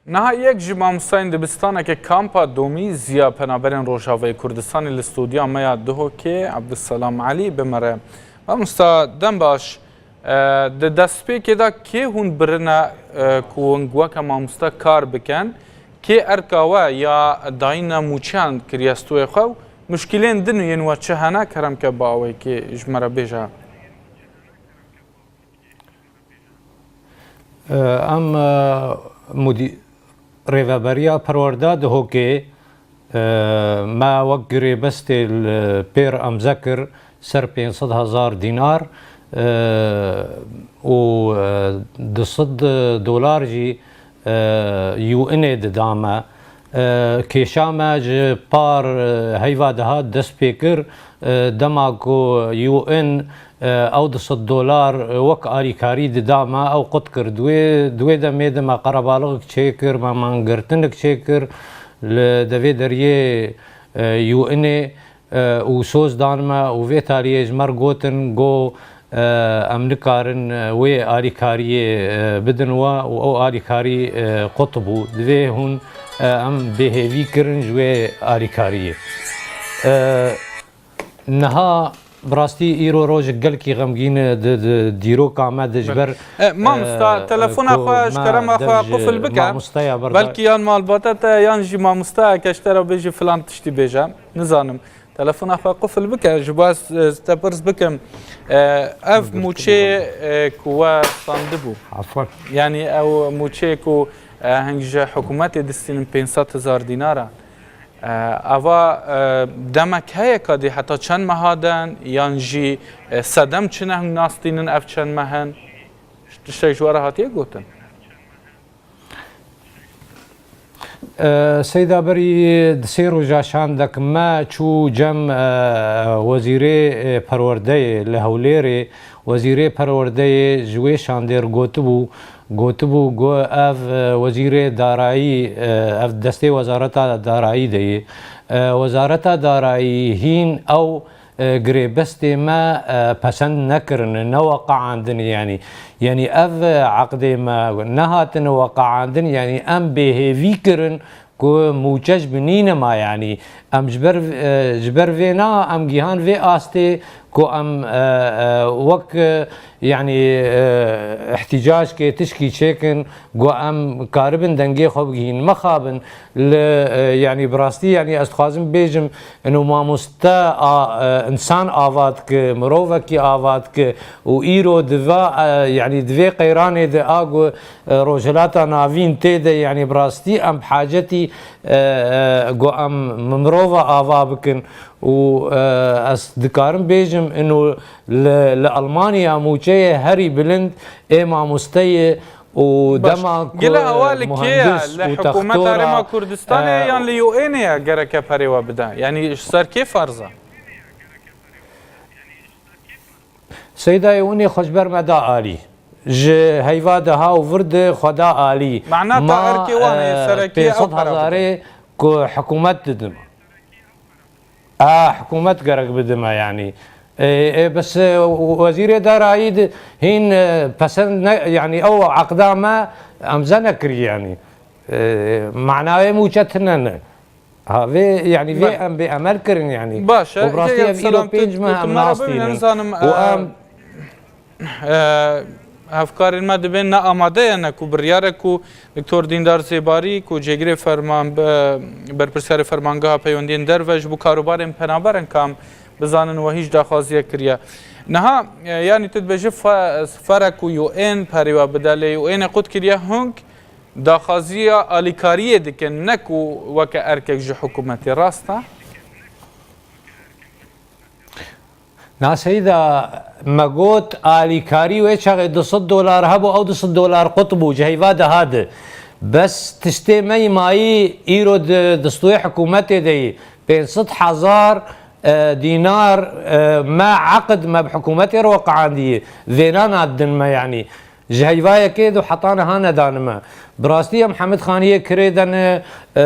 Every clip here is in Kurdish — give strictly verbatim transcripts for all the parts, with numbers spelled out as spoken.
Niha yek ji mamostayên dibistaneke kampa Domîzya Penaberên Rojavayê Kurdistanê li stûdiya me ya Duhokê, Abdulselam Elî, bi me re. Mamosta, dem baş. E, di destpêkê de kê hûn birine, e, ku hûn weke mamosta kar bikin, kê erka we ya dayîna mûçeyan kiriye stûyê xwe û muşkilên din yên we çi hene, kerem ke bi awayekê ji me re bêje. Em, e, mudî-, Rêveberiya Perwerde Duhokê, e, me wek girêbestê li pêr emze kir ser pênc sed hezar dînar, e, û, e, du sed dolar jî, e, U N'ê dida me. E, kêşa me ji par, e, heyva dihat dest pê kir, e, dema ku U N, e, ew du sed dolar, e, wek alîkarî dida me, ew qut kir. Di wê, di wê demê de me qerebalixek çêkir, me mangirtinek çêkir li devê deriyê, e, U N'ê, e, û soz dan me û vê taliyê ji me re gotin, got, e, em nikarin, e, wê alîkariyê, e, bidin we û ew alîkarî, e, qut bû. Divê hûn, e, em bêhêvî kirin ji wê alîkariyê. E, Niha bi rastî îro rojek gelkî xemgîn e di, di dîroka me de ji ber, E, mamosta, e, telefona ku xwe ji me kerema dev xwe ji qufil bike. Mamosteya berda- Belkî yan malbata te yan jî mamostayeke ji te re bêjî filan tiştî bêje. Nizanim. Telefona xwe qufil bike, ji bo ez, e, te pirs bikim. E, ev mûçê, e, ku we standibû. Afwan. Yanî ew mûçê ku, e, hing ji hikûmetê distînin pênc sed hezar dînara. E, ava, e, demek heye ka dê heta çend meha den, yan jî, e, sedem çi ne hûn nastînin ev çend meh in? Tiştek ji we re hatiye gotin? E, Seyda, berî di sê roja şandek me çû cem, e, wezîrê, e, perwerdeyê li Hewlêrê. Wezîrê perwerdeyê ji wê şandê re gotibû, gotibû, got, ev, e, wezîrê darayî, e, ev destê wezareta darayî de ye. E, wezareta darayî hîn ew, e, girêbestê me, e, pesend nekirine, neweqeandine, yanî. Yanî ev, e, eqdê me nehatine weqeandin, yanî em bêhêvî kirin ku mûçe ji binî nema, yanî. Em ji ber, e, ji ber vê na, em gihan vê astê ku em, e, e, wek, e, yanî, e, îhtîcacekê tişkî çêkin, ku em karibin dengê xwe bigihîn. Mexabin li, e, yanî bi rastî, yanî ez dixwazim bêjim, ino mamoste a, e, însan ava dike, mirovekî ava dike û îro di va, e, yanî di vê qeyranê de a ku, e, Rojhilata Navîn tê de, yanî bi rastî em bi hacetî, e, e, ku em mirova ava bikin û, e, ez dikarim bêjim, ino li, li Almanya mûçeyê herî bilind ê mamosteyê û Baş. Dema ku, Gele e, hewa li kê ye? Muhendis Li û hikûmeta textora, Herêma Kurdistanê e, yan li U N'ê ye gereke perê we bide? Yanî ji ser kê ferz e? Seyda, U N'ê xwe ji ber me da alî. Ji heyva de ha û vir de xwe da alî. Mana te Ma, erkê wan e, e, serekî ew pênc sed hezarê ku hikûmet didin. A, hikûmet gerek bidime, yanî. E, e, bes, e, wezîrê darayî di hîn, e, pesend ne, yanî ew eqda me emze nekirî, yanî. E, manayê mûçe tine ne. Ha, vê, yanî vê Belê. Em bê emel kirin, yanî. Baş e, Û bi rastî ev îro pênc meh em nastînin. Û e, em E, hevkarên me dibên ne amade ye ne ku biryarek ku Doktor Dîndar Zêbarî ku cêgirê ferman, e, berpirsiyarê Fermangeha Peywendiyên Derve ji bo karobarên penaberan kam bizanin we hîç daxwaziye kiriye. Niha, e, yanî tu dibêjî fe-, fere ku U N perê we bide, lê U N ê qut kiriye hûn daxwaziya alîkariyê dikin, ne ku weke erkek ji hikûmetê, rast e? Na Seyda, me got, alîkarî wê çaxê du sed dolar hebû, ew du sed dolar qut bû, ji heyva dihat. Bes tiştê me yî mayî îro di, di stûyê hikûmetê de yî. Pênc sed hezar, e, dînar, e, me eqd me bi hikûmetê re weqeandî. Vêna nadin me, yanî. Ji heyvayekê de heta niha nedane me. Bi rastî em Hemidxaniyê kirê de ne, e,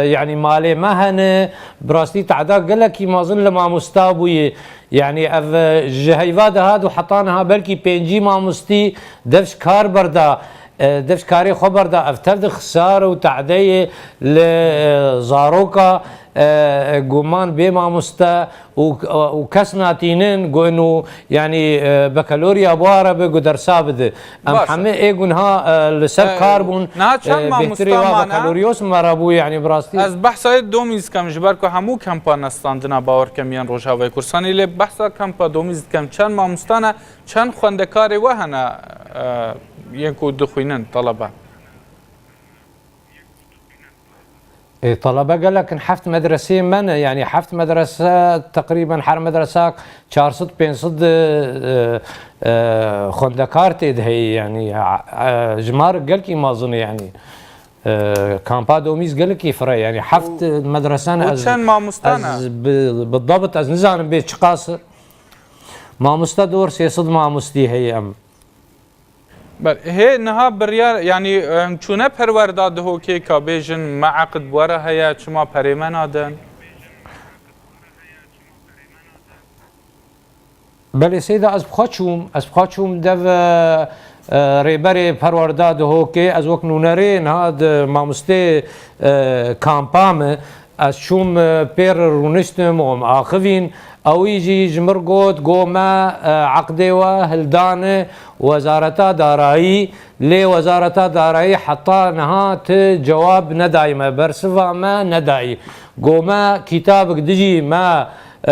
yanî malê me hene. Bi rastî teda gelekî mezin li mamosta bûye. Yanî ev, e, ji heyva dihat û heta niha belkî pêncî mamostî dev ji kar berda. e, dev ji karê xwe berda, ev tev di xisar û tehdeyê li, e, zaroka, e, guman bê mamoste û, û kes natînin gun û, yanî, e, bakalorya bû arabe gu dersa bide. Em Baş e. hemî ê gunha, e, li ser E, kar bûn. Niha çend E, mamoste bêhtirê wa mane? Bakaloriyos me re bû, yanî bi rastî. Ez behsa yê domîz dikim, ji ber ku hemû kempa nestandina bawer kim yên Rojavayê Kurdistanê, lê behsa kempa domîz dikim. Çend mamoste ne, çend xwendekarê we hene, e, yên ku dixwînin, talebe? Ê, talebe gelek in, heft medreseyê me ne, yanî heft medrese, teqrîben her medresak çar sed pênc sed, e, e, xwendekar tê de heye, yanî, e, e, jimar gelkî mezin e, yanî. E, kampa domîz gelekî fire, yanî heft Û, medresen û ez, çend mamoste ne? ez bi, bi dabit ez nizanim bê çiqas. Mamoste dor sê sed mamostî heye em. Ber, hê niha biryar, yanî, em çûne perwerda Dihokê ka bêjin me eqd bi we re heye, çima perê me nadin? Belê Seyda, ez bi xwe çûm, ez bi xwe çûm dev, e, e, rêberê perwerda Dihokê, ez wek nûnerê niha di mamostê, e, kampa me, ez çûm, e, pê re rûniştim û em axivîn. Ewî jî ji mir got, got me, e, eqdê we hildane Wezareta Darayî, lê Wezareta Darayî heta niha ti cewab nedayî me, bersiva me nedayî. Got me, kîtabek dijî me, e,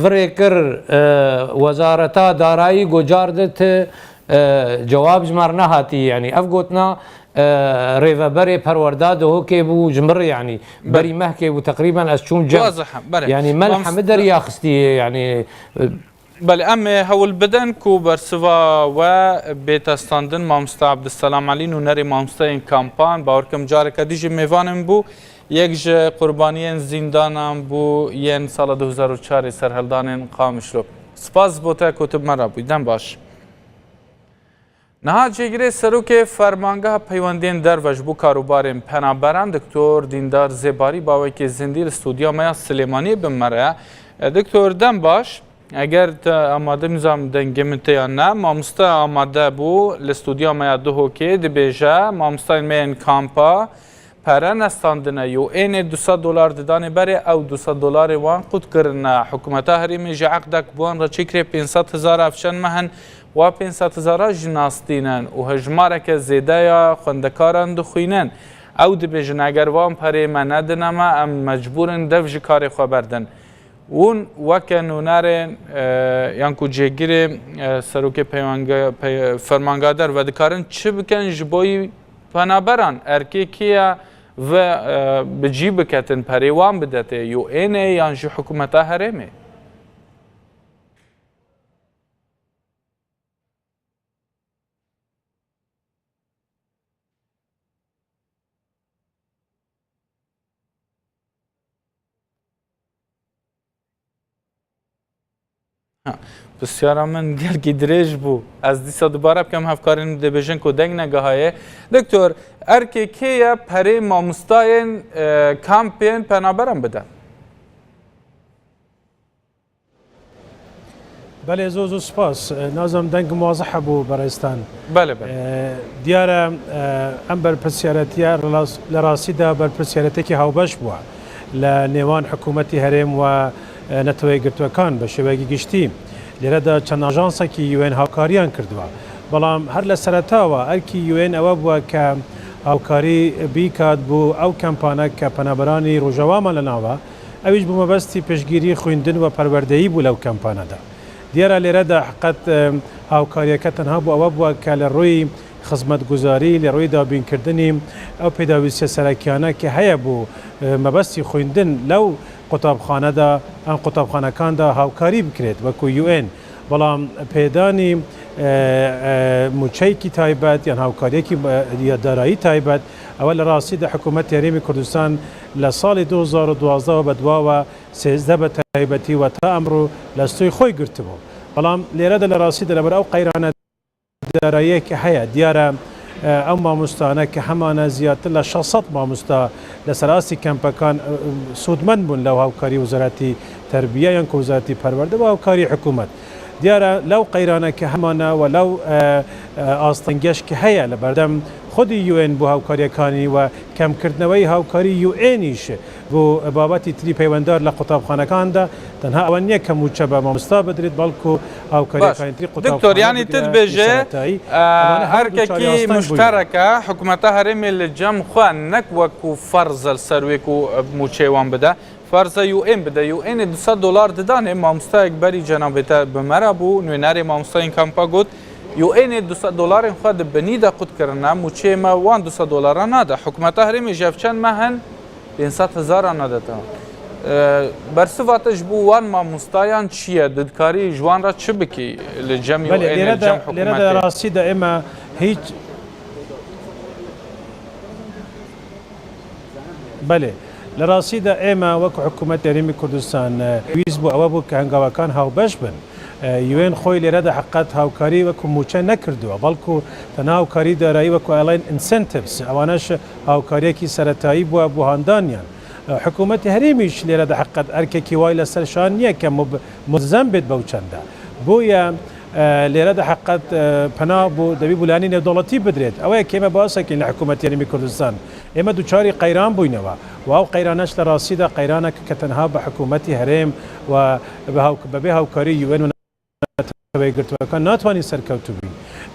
virê kir, e, Wezareta Darayî, got car de ti, e, cewab ji me re nehatî, yanî ev gotina, e, rêveberê perwerda Dihokê bû ji mir, yanî Be- berî mehkê bû teqrîben ez çûm cem. Wazih e, belê. Yanî me li Mamoste- hemî derya xistiye, yanî, e, Belê, em ê hewl bidin ku bersiva we bête standin. Mamoste Abdulselam Elî, nûnerê mamosteyên kampan, bawer kim careke dî jî mêvanên bû, yek ji qurbaniyên zîndanan bû yên sala du hezar û çarê serhildanên Qamişlo. Spas bo te ku tu bi me re bûyî. Dem baş. Niha cêgirê serokê Fermangeha Peywendiyên Derve ji bo karûbarên penaberan, Doktor Dîndar Zêbarî, bawekî zindî li stûdya me ya Silêmaniyê bi me re ye. E, Doktor, dem baş. Eger te amade, nizam dengê min tê ya ne, mamoste amade bû li stûdya me ya Duhokê, dibêje, mamosteyên me yên kampa, Pere nestandine, yo ênê du sed dolar didanê berê, ew du sed dolarê wan qut kirine. Hikûmeta herêmê ji eqdek bi wan re çêkirê pênc sed hezar, ev çend meh in, wa pênc sed hezara jî nastînin û hejmareke zêde ya xwendekaran dixwînin. Ew dibêjin, eger wan perê me nedine me, em mecbûr in dev ji karê xwe berdin. Hûn weke nûnerên, e, yan ku cêgirê, e, serokê peywenge-, pey-, fermanga derve dikarin çi bikin ji bo penaberan? Erkê kê ye ve, e, bi cî biketin, perê wan bidetê, yo ênê yan ji hikûmeta herêmê? Ha, pirsyara min gelkî dirêj bû. Ez dîsa dubare bikim, hevkarên min dibêjin ku deng negihaye. Doktor, erkê kê ye perê mamostayên, e, kampên penaberan bide? Belê, zû zû spas. E, nazam dengim wazih hebû, berêztan. Belê, belê. E, diyar e, e, em berpirsiyaretiye, li rastî de berpirsiyariyeteke hawbeş bûye li nêwan hikûmetî herêm û, e, Neteweyê Girtuwekan bi şêweyekî giştî. Lêre de çend ajansekî U N hawkariyan kirdiwe. Belam her li sereta we erkî U N ewe bûye ke hawkarî bikat bo ew kempane ke penaberanî Rojava me li nav e. Ew jî bi mebestî piştgirî xwîndin û perwerdeyî bû lew kempane de. Diyar e lêre de heqet, e, hawkariyeke tenha bo ewe bûye ke li rûyî xizmetguzarî, li rûyî dabînkirdinî ew pêdawîstiya serekiyane ke heye bo, e, mebestî xwîndin lew qutabxane de, em qutabxanekan de hawkarî bikirêt wekû U N. Belam pêdanî, e, e, mûçeyekî taybet yan hawkariyekî, e, ya darayî taybet, ewe li rastî de hikûmetê Herêmê Kurdistan li salê du hezar û duwazdeh ve bi dua ve sêzdeh bi taybetî ve ta emro li stûyê xwe girtibû. Belam lêre de li rastî de li ber ew qeyrane darayiyê ke heye, diyar e, e, ew mamostane ke hemane ziyadtir li şeş sed mamosta li ser astî kempekan, e, e, sûdmend bûn lew hawkarî Wezareta Terbiye yan ku Wezareta Perwerde ve hawkarî hikûmet. Diyar e, lew qeyrane ke hemane ve lew, e, e, astengiyê ke heye li berdem Xwedî U N بۆ هاوکارییەکانی و کەمکردنەوەی هاوکاری U N-یش بۆ بابەتی تری پەیوەنددار لە قوتابخانەکاندا، تەنها ئەوە نییە کە مووچە بە مامۆستا بدرێت، بەڵکو هاوکارییەکانی تری قوتابخانە دکتۆر، یانی بگرە، تبێژێ، سەرەتایی، ئەمانە هەموو ئەرکەکی دووچاری ئاستەنگ بووینەوە. مشتەرەکە حکومەتە هەرێمێ لە جەم خوا نەک وەکو فەرزە لەسەر وێ کو مووچەی وان بدە، فەرزە U N بدە، U N-ê du sed dolar didanê, mamostayek berî cenabê te bi me re bû, nûnerê mamostayên kampa got, U N-ê du sed dolarên xwe di binî de qut kirine, mûçeyê me wan du sed dolara nade. Hikûmeta herêmê ji ev çend meh in pênc sed hezara nade te. E, bersiva te ji bo wan mamostayan çi ye? Tu dikarî ji wan re çi bikî li cem Belê, U N-ê, lêre li cem de, lêre de hikûmetê? Rastî de ême hîç Belê. Li rastî de ême wekî hikûmetê Herêmê Kurdistan, e, pêwîst bû, ewe bû ke hengawekan hawbeş bin. E, U N xwe lêre de heqet hawkarî wekî mûçe nekirdiwe, belkû tenha hawkarî darayî wekî alayên incentives, ewane ji hawkariyekî seretayî bû, bû handaniyan. E, hikûmetê herêmî jî lêre de heqet erkekî way li ser şan niye ke mub-, mulzem bêt bew çende. Boye, e, lêre de heqet, e, pena bû, devî bû layanî nêwdewletî bidrêt. Ew ye ke ême bahsekîn li hikûmetê Herêmê Kurdistan. Ême duçarî qeyran bûynewe. Û ew qeyraneş li rastî de qeyranek ke tenha bi hikûmetî herêm û bi haw-, bi bê hawkarî U N û neteweyê girtuwekan natwanî serkewtû bî.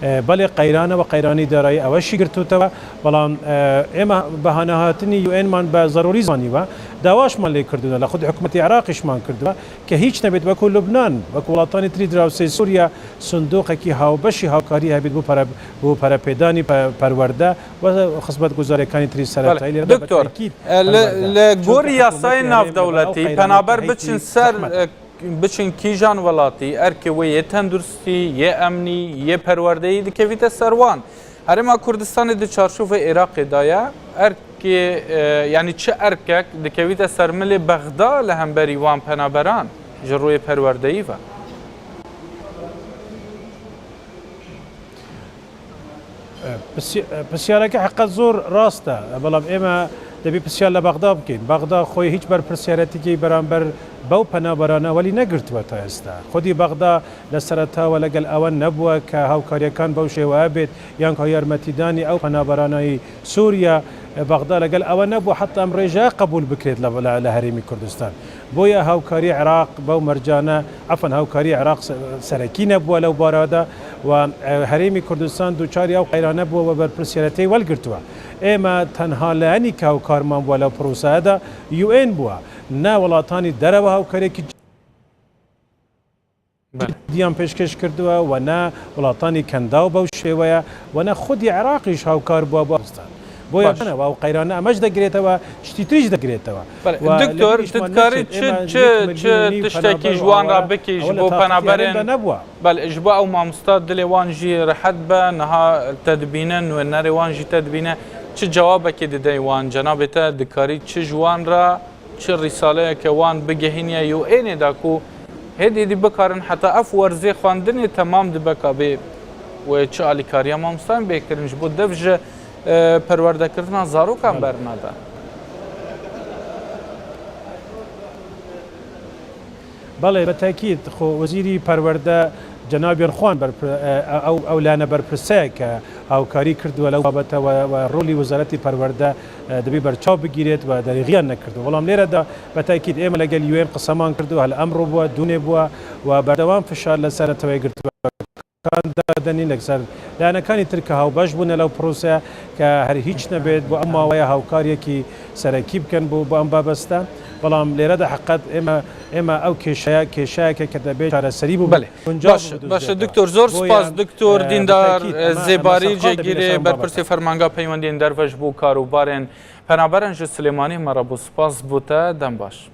E, belê qeyrane we qeyranî darayî ewe jî girtûtewe. Belam, e, ême behanehatinî U N man be zerûrî zanîwe. Dawaşman lê kirdûne, li xwedî hikûmetê Iraqîşman kirdiwe. Ke hîç nebêt wekû Lubnan, wekû welatanê tirî dirawsê Sûriye, sindoqekî hawbeşî hawkarî hebêt bo pere-, bo perepêdanî pe-, perwerde û xizmetguzarêkanî tirî seretayî. Belê. Lê Doktor, bi tekîd e, li, perwerde. Li gorî yasayên navdewletî, penaber biçin ser, e, biçin kîjan welatî, erkê wê yê tenduristî, yê emnî, yê perwerdeyî dikevîte ser wan. Herêma Kurdistanê di çarçovê Iraqê de ye. Erkê, e, yanî çi erkek dikevîte ser milê Bexda li hemberî wan penaberan ji rûyê perwerdeyî ve? E, pisy-, e, pisyareke heqet zor rast e, belam ême debî pisyar li Bexda bikin. Bexda xwe hîç berpirsyarêtîkî beramber bew penaberana welî negirtiwe ta êsta. Xwedî Bexda li sereta we legel ewe nebûwe ke hawkariyekan bew şêwe hebêt. Yan ku yarmetîdanî ew penaberanayî Sûriye, e, Bexda legel ewe nebû, heta em rêje qebûl bikrêt li, li, li Herêmî Kurdistan. Boye hawkarî Iraq bew mercane, efwen hawkarî Iraq se-, serekî nebûwe lew bara de û, e, Herêmî Kurdistan duçarî ew qeyrane bûwe we berpirsiyarêtê welgirtiwe. Ême tenha layenî ke hawkarman bûwe lew proseye de U N bûwe. Ne welatanî derewe hawkariyekî Belê. Ciddiyan pêşkêş kirdiwe, we ne welatanî kendaw bew şêweye, we ne xwedî Iraqî ji hawkar bûwe bo Kurdistan. Boya Baş. Bene we ew qeyrane eme ji de girêtewe, ji tîtirî ji de girêtewe. Belê. We Doktor, lê tu dikarî çi, çi, çi tiştekî ji wan re bikî ji bo penaberên? Belê, ji bo ew mamosta dilê wan jî rehet be, niha te dibîne, nûnerê wan jî te dibîne. Çi cewabekê didey wan? Cenabê te dikarî çi ji wan re çi rîsaleyeke wan bigehîniye U N-ê de ku hêdî hêdî bikarin heta ev werzê xwendinê temam dibe ka bê wê çi alîkariya mamostayan bê kirin ji bo dev ji, e, perwerdekirina zarokan Belê. Bernede. Belê, bi tekîd, xwe wezîrî perwerde cenabiyên xwan berpir-, e, ew, ew lane berpirseyeke hawkarî kirdiwe lew babete we, we rolî Wezaretî Perwerde, e, dibî berçav bigîrêt we derêxiyan nekirdiwe. Belam lêre de bi tekîd ême legel U N qiseman kirdiwe, hel emro bûwe, dûnê bûwe we berdewam fişar li ser neteweyê girtiwekan dadenî, li ser lanekanî tir ke hawbeş bûne lew proseye ke her hîç nebêt bo ew maweye hawkariyekî serekî bikin bo, bo em babeste. Belam lêre de heqet ême, ême ew kêşeye, kêşeyeke ke debê çareserî bû. Belê. Baş, baş, doktor, zor spas, doktor Dîndar Zêbarî, cêgirê berpirsê Fermanga Peywendiyên Derve ji bo karûbarên penaberan ji Silêmaniyê me re bû. Spas bo te, dem baş.